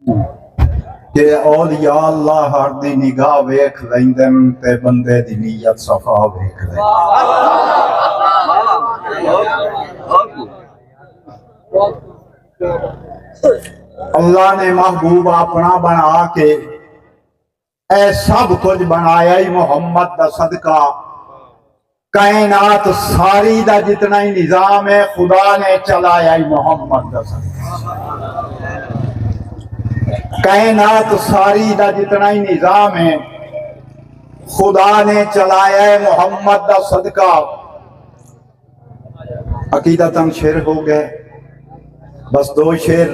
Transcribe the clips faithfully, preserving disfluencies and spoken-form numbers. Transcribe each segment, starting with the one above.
کہ اولیاء اللہ ہر دی نگاہ ویکھ لیندن تے بندے دی نیت صفا ویکھ لیندن۔ اللہ نے محبوب اپنا بنا کے اے سب کجھ بنایا ہی محمد دا صدقہ۔ کائنات ساری دا جتنا ہی نظام ہے، خدا نے چلایا ہی محمد دا صدقہ۔ کائنات ساری دا جتنا ہی نظام ہے، خدا نے چلایا ہے محمد دا صدقہ۔ عقیدتاً شعر ہو گئے، بس دو شعر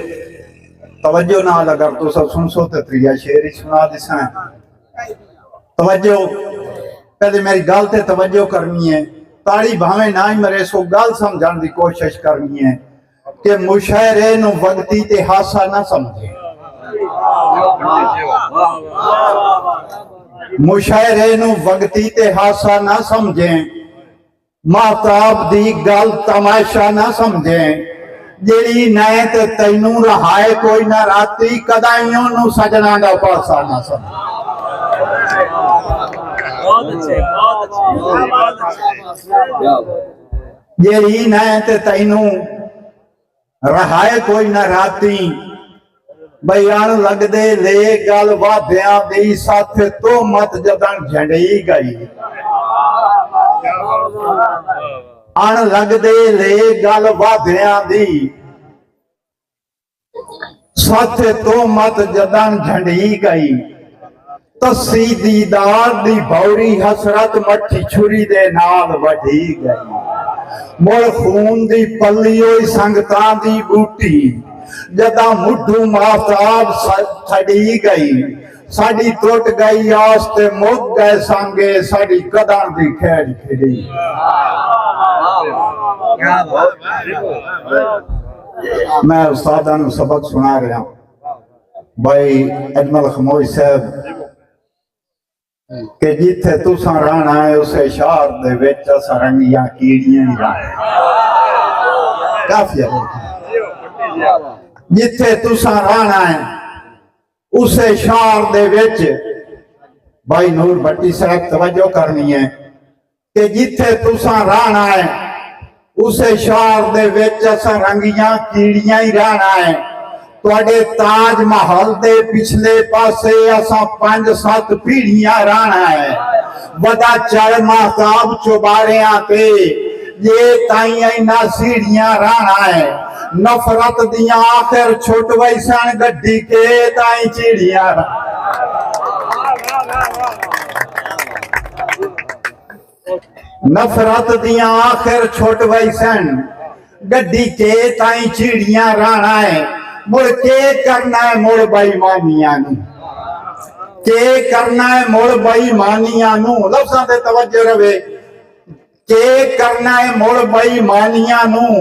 توجہ نال اگر تساں سنسو تے تریا شعر ہی سنا ݙساں۔ توجہ، پہلے میری گل تے توجہ کرنی ہے۔ تاڑی بھاویں نہ ہی مرے، سو گل سمجھݨ دی کوشش کرنی ہے کہ مشاعرے نوں وقتی تے ہاسا نہ سمجھیں۔ مشاعرے نوں وقتی تے ہاسا نہ سمجھیں۔ مہتاب دی گل تماشا نہ سمجھیں، جیڑھی نئیں تے تینوں رہائے کوئی نہ راتی، کدائیں اونوں سجݨاں دا پاسا نہ سمجھیں۔ جیڑھی نئیں تے تینوں رہائے کوئی نہ راتی، بھئی اݨ لڳدے لے ڳل وعدیاں دی، ساتھ تہمت جݙݨ جھنڈی ڳئی۔ اݨ لڳدے لے ڳل وعدیاں دی، ساتھ تہمت جݙݨ جھنڈی ڳئی۔ تسی دیدار دی بھوری حسرت مٹھی چھری دے نال وڈھی ڳئی۔ مڑ خون دی پلی ہوئی سنگتاں دی ٻوٹی، جݙاں مڈھوں مہتاب س-، تھݙی ڳئی۔ ساݙی ٹٹ ڳئی آس تے مک ڳئے سانگے، ساݙی کݙݨ دی کھیݙ کھیݙی۔ میں استاداں نوں سبق سݨا رہیا۔ بھائی اجمل خموش صاحب، کہ جتھے تساں رہݨا ہے، اسے شہر دے وچ اساں رنگیاں کیڑیاں ہی رہݨا ہے۔ کافی ہے۔ جتھے تساں رہݨا ہے، اسے شہر دے وچ، بھائی نور بھٹی صاحب توجہ کرنی ہے، کہ جتھے تساں رہݨا ہے، اسے شہر دے وچ اساں رنگیاں کیڑیاں ہی رہݨا ہے۔ تہاݙے تاج محل دے پچھلے پاسے اساں پنج ست پیڑھیاں رہݨا ہے۔ ودا چڑھ مہتاب چوباریاں تے، جے تائیں انہاں سیڑھیاں رہݨا ہے۔ نفرت دیاں آخر چھٹ ویسن، گڈی کے تائیں چیڑھیاں رہݨا۔ نفرت دیاں آخر چھٹ ویسن، گڈی کے تائیں چیڑھیاں رہݨا ہے۔ مڑ کے کرنا ہے مڑ بے ایمانیاں نوں، کے کرنا ہے مڑ بے ایمانیاں نوں۔ لفظاں تے توجہ رہے۔ کے کرنا ہے مڑ بے ایمانیاں نوں،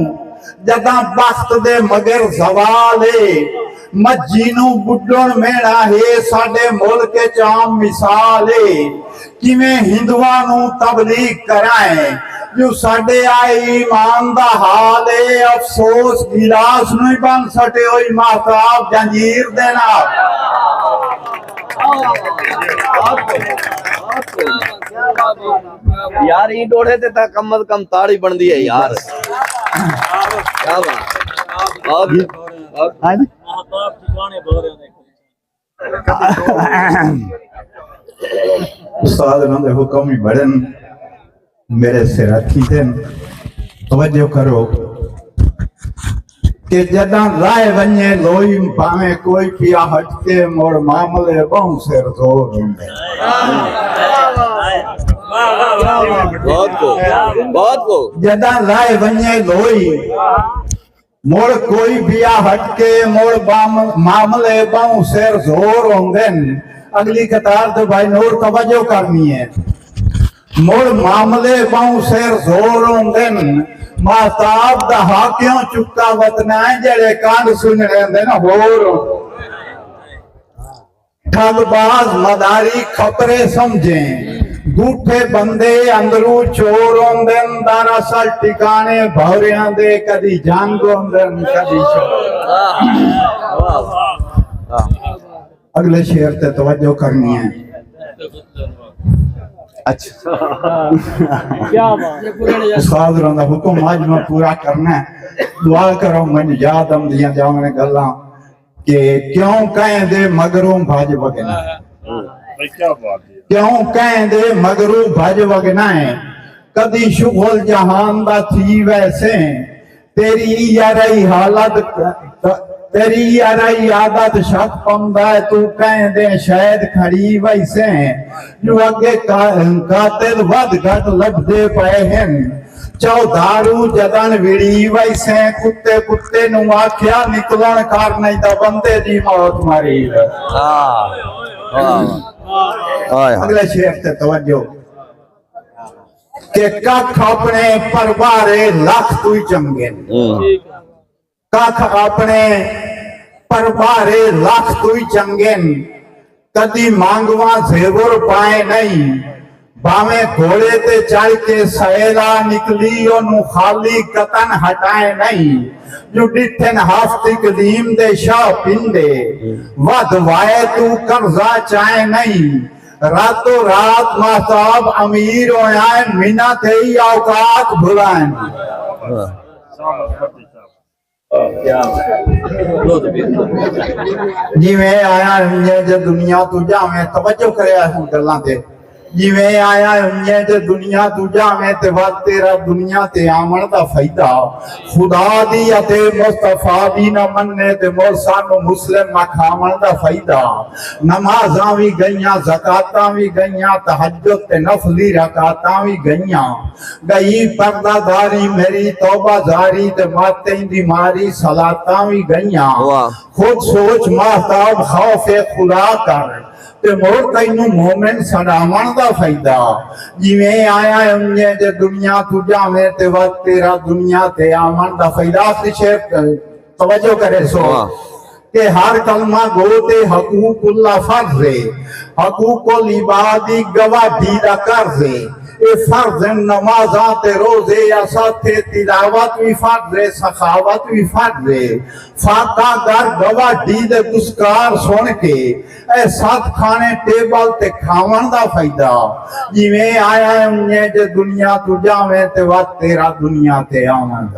جݙاں بخت دے مگر زوال اے۔ مجھی نوں ٻڈݨ میݨا ہے، ساݙے ملک اچ عام مثال اے۔ کیویں ہندواں نوں تبلیغ کرائیں، جو ساݙے آئے ایمان دا حال اے۔ افسوس گلاس نوں ہی بن سٹے ہوئی مہتاب جنجیر دے نال۔ یار، ایں ݙوہڑے تے تاں کم از کم تاڑی بݨدی ہے یار۔ کیا بات۔ بہت، بہت۔ ہاں جی۔ استاد انہاں دے حکم ہی بڑن، میرے سر رکھی تھن۔ توجہ کرو۔ کہ جݙاں لائے ونڄے لوئی، بھاویں کوئی پیا ہٹ کے، مڑ معاملے ٻہوں سر زور ہوندے۔ بہت کو، بہت کو۔ جݙاں لائے ونڄے لوئی، مڑ کوئی پیا ہٹ کے، مڑ بام-، معاملے ٻہوں سر زور ہوندن۔ اڳلی قطار تے بھائی نور توجہ کرنی ہے۔ مڑ معاملے ٻہوں سر زور ہوندن، مہتاب دا ہا کیوں چکا وطنا ہے، جیڑھے کنڈ سنڄݨے ہوندن ہور ہوندن۔ ٹھگ باز مداری کھپرے سمجھیں، گوٹھے بندے اندروں چور ہوندن، دراصل ٹکاݨے بھوریاں دے کدی جنگ ہوندن، کدی شور۔ واہ، واہ، واہ۔ اگلے شعر تے توجہ کرنی ہے۔ اچھا، کیا بات ہے۔ استاد ہوراں دا حکم اج میں پورا کرنا ہے۔ دعا کرو، مینوں یاد آندیاں جاون گلاں کہ کیوں کہیں دے مگروں بھج وگنا ہے۔ بھائی کیا بات ہے۔ کیوں کہیں دے مگروں بھج وگنا ہے، کدی شغل جہان دا تھی ویسے۔ تیری یارئی حالت، تیری یارئی عادت شک پوندا ہے، تو کہیں دے شاید کھڑی ویسے۔ جو اگے قاتل ودھ گھٹ لبھدے پئے ہن، چودھارو جدن وڑی ویسے۔ کتے کتے نو آکھیا نکلن کر، نہیں تاں بندے دی موت مری۔ ہائے ہائے۔ اگلے شعر تے توجہ کہ ککھ اپنے پربارے لکھ توئی چنگے ہن۔ ککھ اپنے پربارے لکھ توئی چنگے ہن۔ کدی مانگواں زیور پائے نہیں، بھاویں گھوڑے تے چڑھ کے سیلا نکلی، اونوں خالی قطن ہٹائے نہیں۔ جو ڈٹھن ہفت اقلیم دے شاہ پندے، ودھ وائے تو قرضہ چائے نہیں۔ راتوں رات مہتاب امیر ہویا ہے، منت ہئی اوقات بھلائن۔ جیویں آیا ہنجے جے دنیا توں جاویں، توجہ کریا ہن گلاں تے۔ جیویں آیا ہنجے جے دنیا توں جاویں، تے وت تیرا دنیا تے آوݨ دا فائدہ۔ خدا دی اتے مصطفیٰ دی نہ منے، تے مڑ سانوں مسلم اکھاوݨ دا فائدہ۔ نمازاں وی گئیاں، زکاتاں وی گئیاں، تہجد تے نفلی رکعتاں وی گئیاں۔ گئی پردہ داری میری توبہ زاری، تے ماتیں دی ماری صلاتاں وی گئیاں۔ واہ۔ خود سوچ مہتاب خوف خدا کر، تے مڑ تینوں مومن سݙاوݨ دا فائدہ۔ جیویں آیا ہے اونجے جے دنیا توں جاویں، تے وت تیرا دنیا تے آوݨ دا فائدہ۔ آخری شعر توجہ کرے سو۔ واہ۔ کہ ہر کلمہ گو تے حقوق اللہ فرض ہے، حقوق العباد دی گواہی دا قرض ہے۔ اے فرض ہن نمازاں تے روزے، اساں تے تلاوت وی فرض ہے، سخاوت وی فرض ہے۔ فاقہ گر گواہی دے گسکار سݨ کے، اے ست کھانے ٹیبل تے کھاوݨ دا فائدہ۔ جیویں آیا ہے اونجے جے دنیا توں جاویں، تے وت تیرا دنیا تے آوݨ دا۔